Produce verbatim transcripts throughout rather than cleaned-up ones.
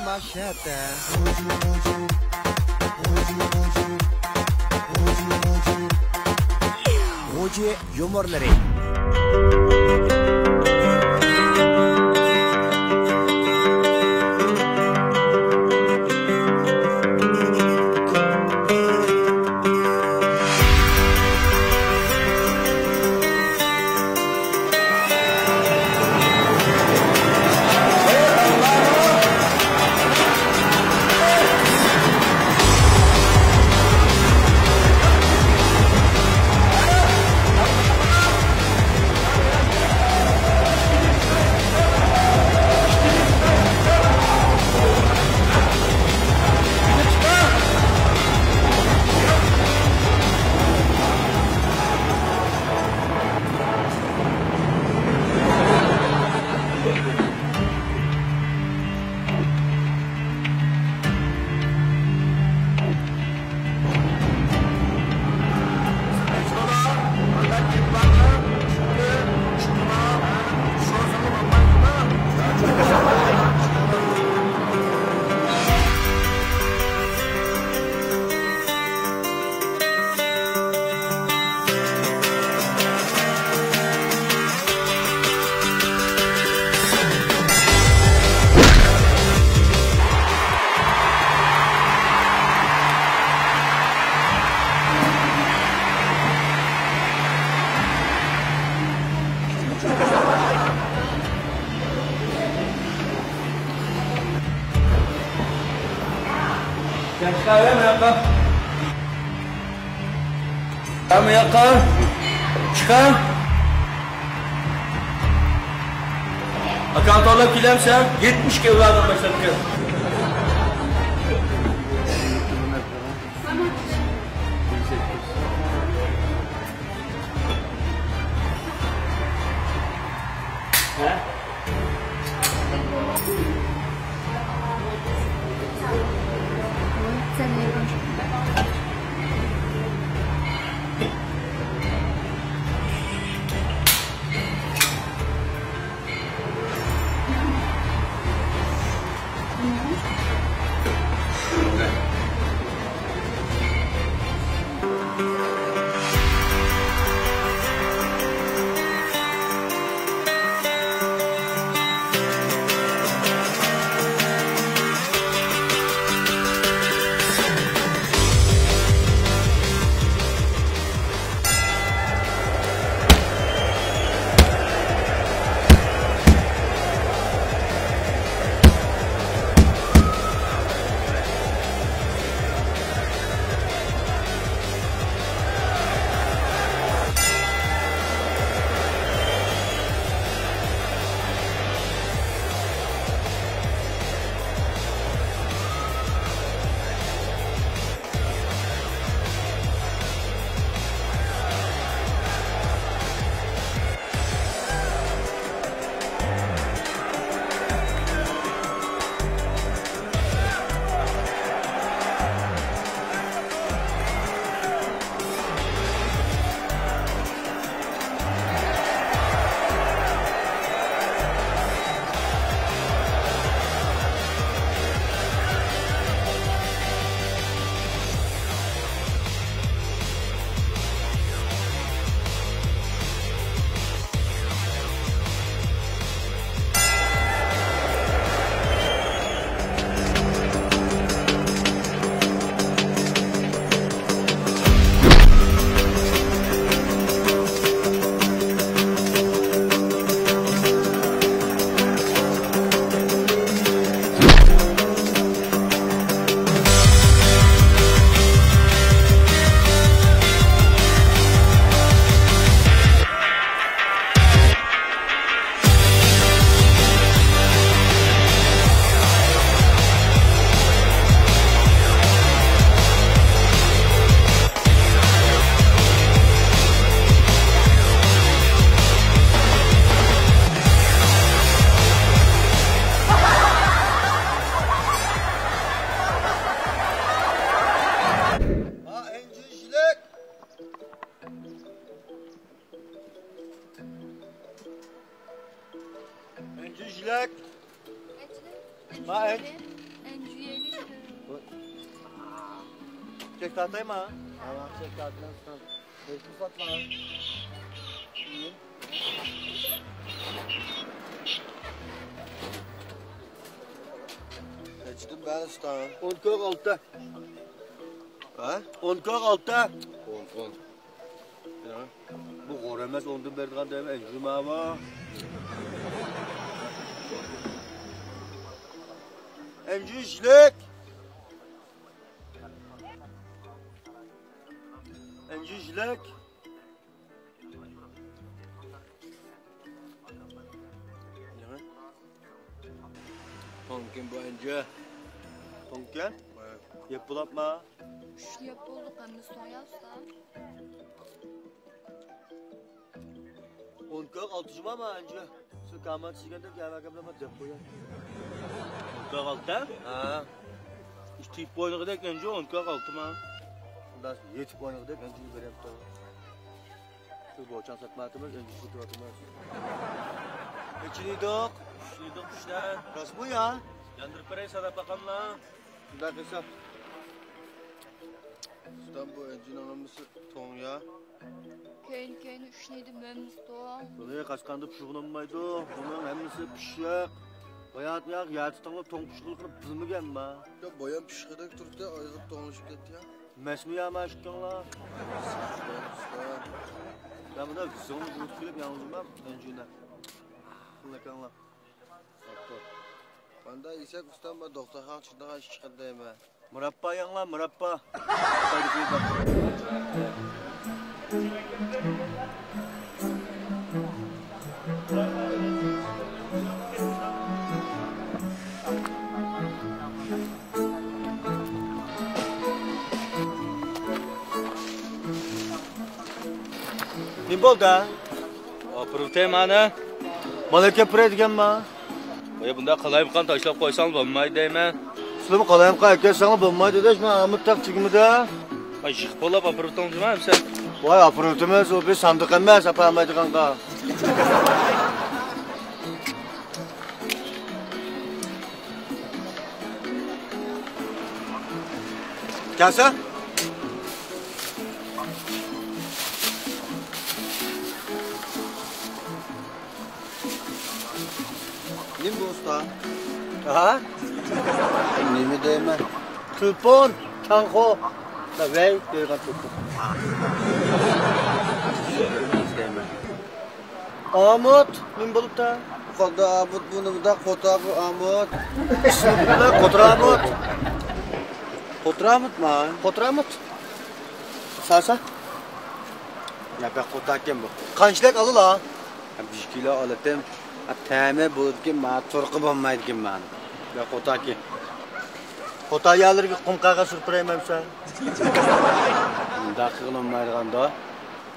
شەتە. غۇجى يۇمۇرلىرى. ھەممە ياققا چىقار. ئاكاڭ توۋلاپ كېلەمسەن؟ يەتمىش كىلودىن باشلاپ كەل. ھە؟ ئەنجۈشلۈك. ما ئەنج-، چەك تارتايما؟ ھاۋا، چەك تارتىمەن، ئۇستام. ھېچ پۇرسەت بار. نەچچىدىن بەر، ئۇستام؟ ئون كۆك ئالتە. ھە؟ ئون كۆك ئالتە. ئون، ئون. يا، بۇ غور ئەمەس، ئوندىن بېرىدىغان دەيمەن، ئەنجۈ ماۋۇ. ئەنجۈ ئىشلىك. ئەنجۈ ئىشلىك. توڭكىن بۇ ئەنجۈ. توڭكىن؟ ھە. يەپ بولاپما؟ ئۈچ يەپ بولدۇق، ھەممىسى توڭ يا، ئۇستا. ئون كۆك ئالتە جۇما ما ئەنجۈ. سىز كامانچا دېگەندە كەمەكەمدە ما دەپ قويۇڭ. ئون كۆك ئالتە؟ ھە. ئىككى يېتىپ ئوينىغۇدەك ئەنجۈ، ئون كۆك ئالتە ما. شۇنداق يېتىپ ئوينىغۇدەك ئەنجۈنى بېرەمتۇ. شۇ بوچاڭ ساتماياتىمىز، ئەنجۈ سېتىۋاتىمىز. نەچچىنى يېدۇق؟ ئۈچنى يېدۇق، ئۈچلەر. راستمۇ يا؟ ياندۇرۇپ بېرەي، ساناپ باقاملا. شۇنداق قىلسا. ئۇستام، بۇ ئەنجۈنىڭ ھەممىسى توڭ يا. كەينى-كەينى ئۈچنى يېدىم، ھەممىسى توڭ. بۇنى قاچقاندا پىشۇرغىلى بولمايدۇ. بۇنىڭ ھەممىسى پىششىق. باياتىنى يەر تېڭىپ توڭ پىششىقلىقىنى بىلمىگەنما؟ يا، بايام پىششىقىدەك تۇرۇپتۇ، ئايغىر توڭلىشىپ كەتتى يا. مەسمۇ يا ماشىكاڭلار؟ يا، بۇنداق زوڭ يۇتۇپ كېلىپ ياڭزىمام ئەنجۈنە. قىلىكاڭلار. قانداق يېسەك، ئۇستام، بۇ دوختۇرخانىغا چىقىدىغان ئىش چىقىدۇ دەيمەن. مۇراببا يەڭلار، مۇراببا. نېمە بولدى؟ ئاپىرىۋېتەي مانا. مانا ئەكەپ بېرەي دېگەنما؟ بايا بۇنداق قالايمىقان تاشلاپ قويساڭ بولمايدۇ دەيمەن. سىلىمۇ قالايمىقان ئەكەتسەڭلار بولمايدۇ دەش، مانا ئامۇت تاق چىگمىدە. ۋاي، يىغىپ بولاپ ئاپىرىۋېتىڭ جۇما ئەمسە. ۋاي، ئاپىرىۋېتىمىز، ئۇ بىر ساندۇق ئەمەس، ئاپارمايدىغانغا. كەلسە. نېمە بۇ ئۇستا؟ ھا؟ نېمە دەيمەن؟ تېلېفون، تاڭخۇ. ۋەي دەيدىغان تېلېفون. ئامۇت، نېمە بولۇپتۇ؟ قانداق ئامۇت بۇ، نېمىدە قوتا بۇ ئامۇت؟ ئىسمى بىلەن قوتۇر ئامۇت. قوتۇر ئامۇتما؟ قوتۇر ئامۇت. سالسا؟ يا، بەك قوتاكەن بۇ. قانچىلىك ئالىلا؟ يا، بىر كىلو ئالاتتىم. يا، تەمى بولىدىكەن، مانا تۇرقى بولمايدىكەن مانا. بەك قوتاكەن. قوتا يەرلىرىگە قۇم قەغەز سۈرۈپ بېرەيمەن سەن. ئۇنداق قىلغىلى بولمايدىغاندا.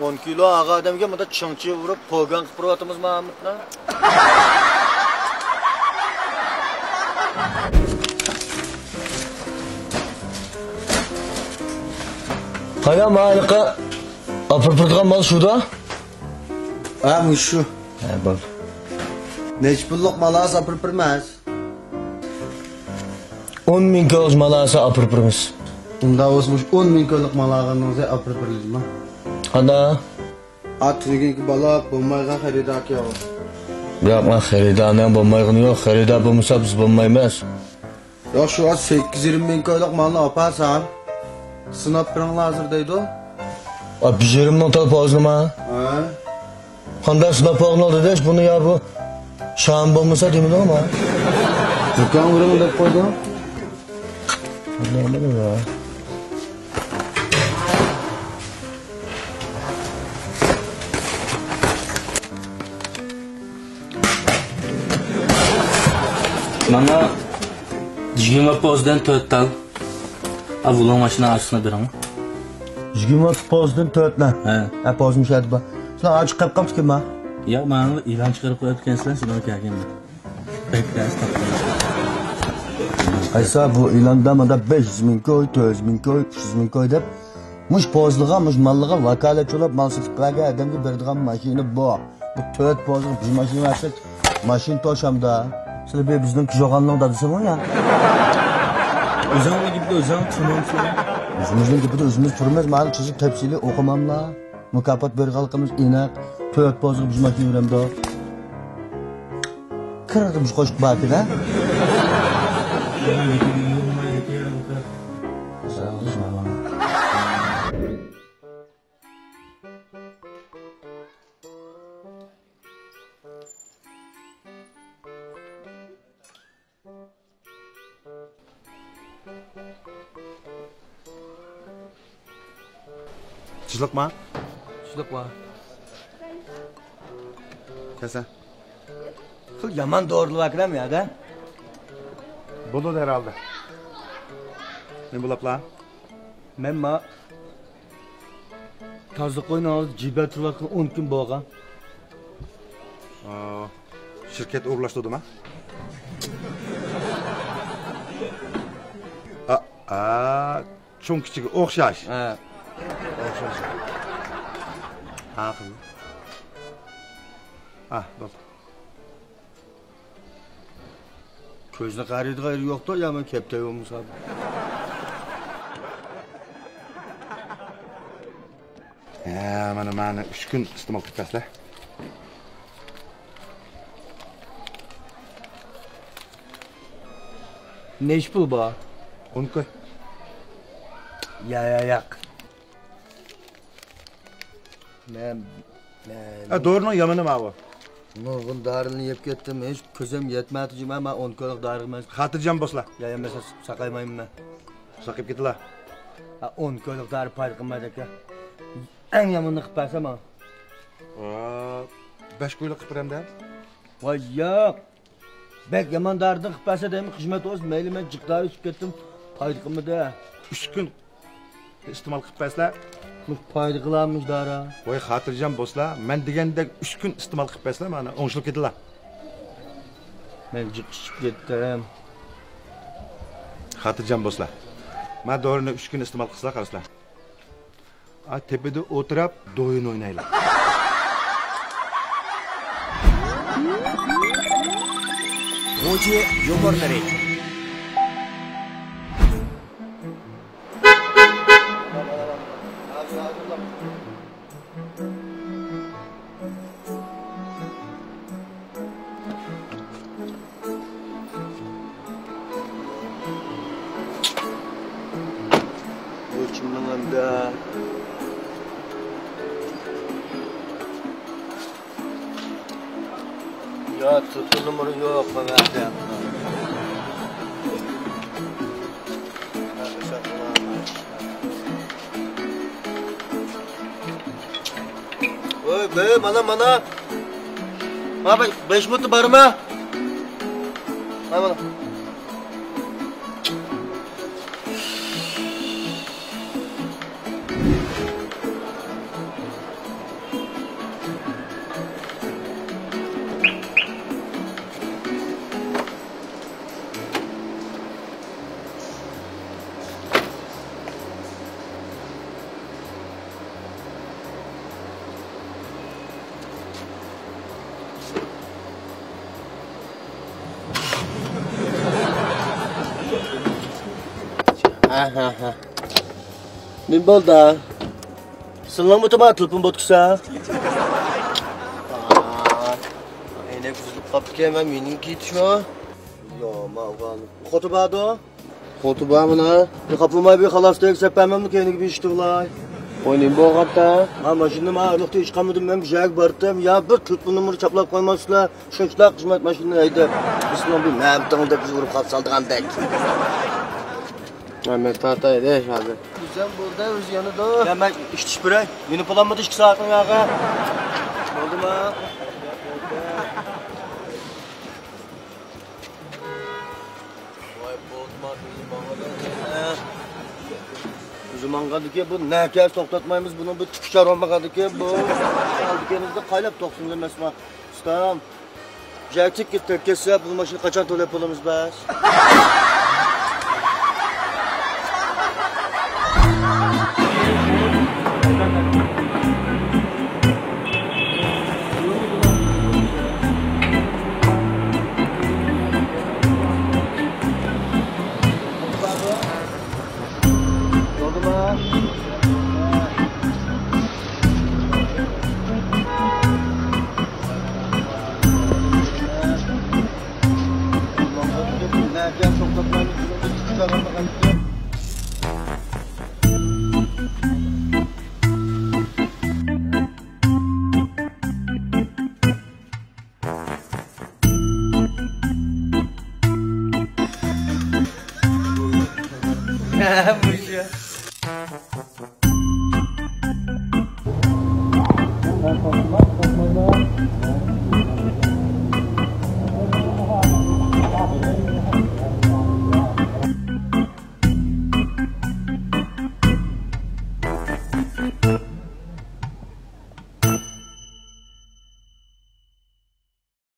ئون كىلو ئاغا ئادەمگە مۇنداق چىڭچى ئۇرۇپ، پوگان قىلىپ تۇرۇۋاتىمىزما ئامۇتنى؟ قايا ماھالىققا ئاپىرىپ بېرىدىغان مال شۇدا؟ ھە، مۇشۇ. ھە، بولدى. نەچچە پۇللۇق مال ئالسا ئاپىرىپ بېرىمىز؟ ئون مىڭ كوي مال ئالسا ئاپىرىپ بېرىمىز. ئۇنداق بولسا مۇشۇ ئون مىڭ كويلۇق مال ئالغىنىڭىزنى ئاپىرىپ بېرىلىدىما؟ قانداق؟ ئا، تۈنۈگۈنكى بالا بولمايدىغان خېرىداركەن ئۇ. ياق، مانا خېرىدارنىڭ بولمايدىغىنى يوق. خېرىدار بولمىسا بىز بولمايمىز. ياق، شۇ سەككىز يېرىم مىڭ كويلۇق مالنى ئاپارسام، سىناپ بېرىڭلار ھازىر دەيدۇ. ئا، بىر يېرىم مىڭ تال پوزنىما؟ ھە. قانداق سىناپ باققىنىڭ دېدەش بۇنى يا بۇ؟ شام بولمىسا دېمىدىڭما؟ دۇكان بېرىڭ دەپ قويدۇڭ. مانا يىگىرمە پوزدىن تۆت تال. ئا، بۇلۇڭ ماشىنا ئارىسىنى بېرىڭ. يىگىرمە پوزدىن تۆت نە. ھە. ھە، پوزمۇ شۇ يەردە بار. سىلەر ئاچىق قېلىپ قاپسىكەنما؟ ياق، مانا ئېلان چىقىرىپ قويۇپتىكەنسىلەر، شۇنىڭغا كەلگەنمەن. قايسا بۇ ئېلاندا مانا بەش يۈز مىڭ كوي، تۆت يۈز مىڭ كوي، ئۈچ يۈز مىڭ كوي دەپ، مۇش پوزلىغا، مۇش ماللىغا ۋاكالەتچى بولۇپ مال سېتىپ بەرگەن ئادەمگە بېرىدىغان ماشىنا بۇ. بۇ تۆت پوزلۇق بىر ماشىنا بەرسەك، ماشىنا توشامدا. سىلى بىر بىزنىڭ كىژوغاننىڭ دادىسىمۇ يا؟ ئۆزۈڭنى گېپىدە ئۆزۈڭ چۈشىنىۋالسىڭ. ئۆزىمىزنىڭ گېپىدە ئۆزىمىز تۇرىمىز، مانا تۈزۈك تەپسىلىي ئوقۇماملا. مۇكاپات بېرىدىغانلىقىمىز ئېنىق. تۆت پوزغا بىز ماشىنا يۈرەمدۇق. كىرىدۇ بىر قوشۇق بار ئىكەن-ە. تۇشلۇقما؟ تۇشلۇقما؟ كەلسە. خېلى يامان دورىلار ئەكىرەم يەردە. بولىدۇ ھەرھالدا. نېمە بولاپلا؟ مەن ما تازىلىق ئوينىغان جىبە تۇرۇۋاتقىلى ئون كۈن بولغان. ئا، شىركەت ئورۇنلاشتۇردىما؟ ئا، ئا، چوڭ كىچىكى ئوخشاش. ھە. ئوخشاش. ھە، قىزىم. ھە، بولدى. كۆزنى قارىيدىغان يېرى يوقتۇ، يا مەن كەپتەر بولمىسام. ھە، مانا، مانا ئۈچ كۈن ئىستېمال قىلىپ بەرسىلە. نەچچە پۇل بار؟ ئون كوي. يا، يا، ياق. مەن، مەن ھە، دورىنىڭ يامىنى ماۋۇ. نۇرغۇن دارىلارنى يەپ كەتتىم، ھېچ كۆزۈم يەتمەيتتى جۇما، مەن ئون كويلۇق دارىغا مەن. خاتىرجەم بولسىلا. يا، يا، مەن سا-، ساقايمايمەن مەن. ساقىيىپ كېتىلا. ھە، ئون كويلۇق دارى پايدا قىلمايدىكەن. ئەڭ يامىنىنى قىلىپ بەرسە ماڭا. ئا، بەش كويلۇق قىلىپ بېرەمدە. ۋاي ياق. بەك يامان دارىدىن قىلىپ بەرسە دەيمەن، خىزمەت بولسا، مەيلى، مەن جىق دارى ئىچىپ كەتتىم، پايدا قىلمىدى. ئۈچ كۈن ئىستېمال قىلىپ بەرسىلە. پايدا قىلارمىش دارى؟ ۋاي، خاتىرجەم بولسىلا، مەن دېگەندەك ئۈچ كۈن ئىستېمال قىلىپ بەرسىلە، مانا، ئوڭشىلىپ كېتىلا. مەن جىق ئىچىپ كەتتىم. خاتىرجەم بولسىلا. مانا دورىنى ئۈچ كۈن ئىستېمال قىلسىلا، قارىسىلا. ئا، تېپىدە ئولتۇراپ دويۇن ئوينايلى. غوجى يۇمۇرلىرى. بۇ كىمنىڭ ئەمدى؟ يا، تېلېفون نومۇرى يوق، مانا. ۋاي، ۋاي، مانا، مانا. ما بەش، بەش مىنۇت بارما؟ ما، مانا. ھە، ھە، ھە. نېمە بولدى؟ سىلىنىڭمۇ تامان تېلېفون بوتكىسى؟ ئەينەك ئۈزۈلۈپ قاپتىكەن، مەن مېنىڭكى شۇ. يا، ماۋۇ خوتۇن باردۇ. خوتۇن بار مانا. قاپلىماي بىر خالاس دەيسەن، بەرمەمدۇ كەينىگە بېشىتىۋالاي. ۋاي، نېمە بولغانتى؟ ھا، ماشىنىنى ما ئارىلىقتا ئىشقا مىدىم، مەن بىر يەرگە باردىم. يا بىر تېلېفون نومۇرى چاپلاپ قويماسىلا، شۇنچىلىك خىزمەت ماشىنىنى ھەيدەپ. بىسمىللا بىر مەمتىڭدەك بىز ئۇرۇپ قاپ سالىدىغاندەك. ھە، مەن تارتاي دەش ھازىر. ئۆزەم بولدى، ئۆزى يانىدۇ. يا، مەن ئىشتىشىپ بېرەي. مېنى پۇلانمىدى ئىككى سائەتنىڭ ياغى. بولدىما؟ ۋاي، بولدىما، ئۆزى ماڭىدۇ. ئۆزى ماڭغاندىكىن بۇ نەكەس توختاتمايمىز، بۇنىڭ بىر تۈكى چارۋا ماڭغاندىكىن بۇ. ئالدى كەينىمىزدە قايلاپ توختىسۇن ئەمەسما. ئۇستام. جاي چېكىپ كەتسە، بۇ ماشىنا قاچان تۆلەپ بولىمىز بەس؟ بولدىما؟